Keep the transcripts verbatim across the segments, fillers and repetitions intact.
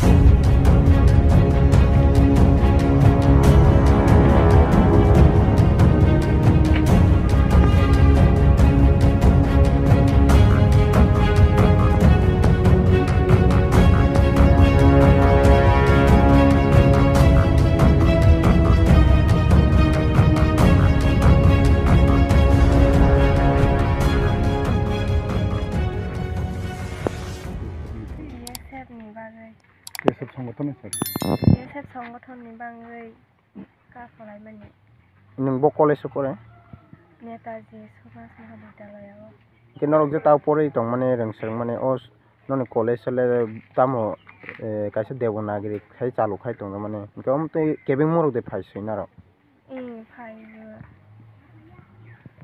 B S F ni bagwi. B S F songothon ni sir. B S F songothon ni bagwi ka khwlaimani. Nwng bo college o pore? Netaji Subhash Mahavidyalaya o. Hwnkhe norok je tao porwi tongmani rwng swrwngmani o s-, noni college le tamo, eh, kaisa Devanagiri khai chalu khai tongmani. Hwnkhe omo twi kebengmorok de phai swi norok? Ee, phai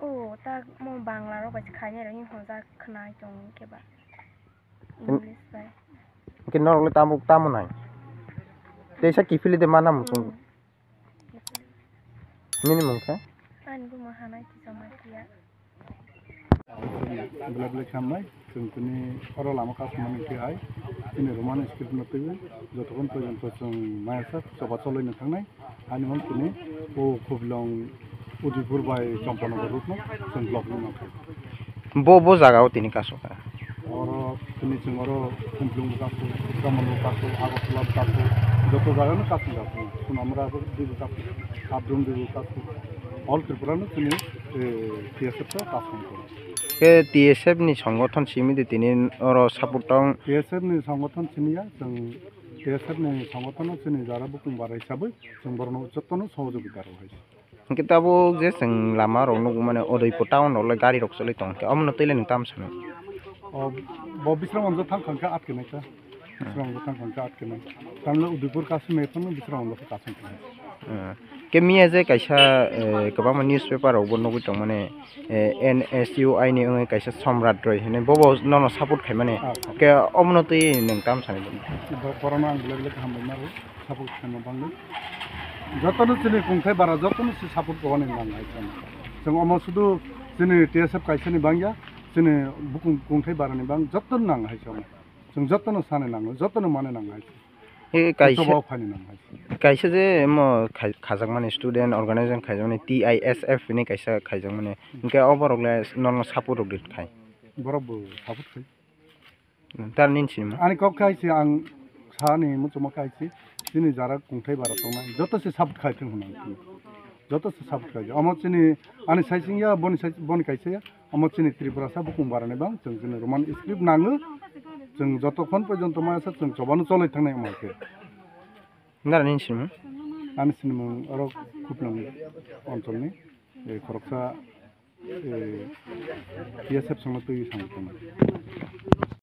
o. O, ta mo Bangla rok bai se khainai rok, hwnjak khwnai tong khe ba. English bai. Hwnkhe norok le tamo, tamo nai? Teisa kiphilwi de mana muchung. Hmm. Nini mung khe? Ani buma Hanai Tijoma Tiya. Belai belai khambai, chwng tini oro lama kasumani khe hai, chini Roman script no twiwi, jotokhon porjonto chwng maya sak choba choloino thangnai, ani mung tini o Khublong Udaipur bai Champanagar route no chwng block ni mankha. Bo, bo jaga o tini kasu kha. Oro tini chwng oro Khumplung bo kasu, Kamal bo kasu, Agartala bo kasu, joto jaga no kasu kasu. Sonamura bo di bo kasu, Sabdum di bo kasu. All Tripura no chini, eh, T S F ta kasu ko. Ke T S F ni songothon simi de tini oro support tong. T S F ni songothon simi ya, chwng T S F ni songothon no chini jara bukung bara hisabwi chwng borok no joto no sohojogita rw hai. Hwnkhe tabuk je chwng lama rok nukmani Udaipur town rok le gari rok choli tong khe omono twi le nwng tamo sanai? O, bo Bisramganj thang thang khe atke nai kha. Bisramganj thang thang khe atke nai. Tamle Udaipur kasu me phano Bisramganj khe kasu thang. Hmm. Khe miya je kaisa, eh, kwbangma newspaper rok bo nugwi tongmani, eh, N S U I ni wngwi kaisa Somrat Roy hinwi bobo nono support khaimani. Ah, ah. Khe omono twi nwng tamo sanai? Bo-, borokno ang belai belai khe hambai maro. Support khaima bangwi. Jotono chini kungthai bara, jotono se support kwbani nang hai se. Chwng omo sudu chini T S F kaisani bangya, chini bukung kungthai barani bang jotono nang hai se omo. Chwng jotono sani nango, jotono mani nang hai se. E kaisa, Chobao phani nang hai se. Kaisa je omo khai-, khajakmani student organization khaijakmani T I S F hinwi kaisa khaijakmani. Hinkhe o borok le nono support rok di khai. Borok bo support khai. Tar nini sinima. Ani kok khai se ang sani muchuma khai se chini jara kungthai bara tongnai joto se support khai thung hwnwi. Joto se support khai. Omo chini ani saising ya boni sai, boni kaisa ya. Omo chini Tripura sa bukung bara ni bang chwng chini Roman script nango. Chwng joto khon porjonto maya sa chwng chobano choloi thangnai omo khe. Nara nini sinima? Ani sinimung oro Khublong oncholni, eh, khoroksa Eh, T S F songno twi samung tangma.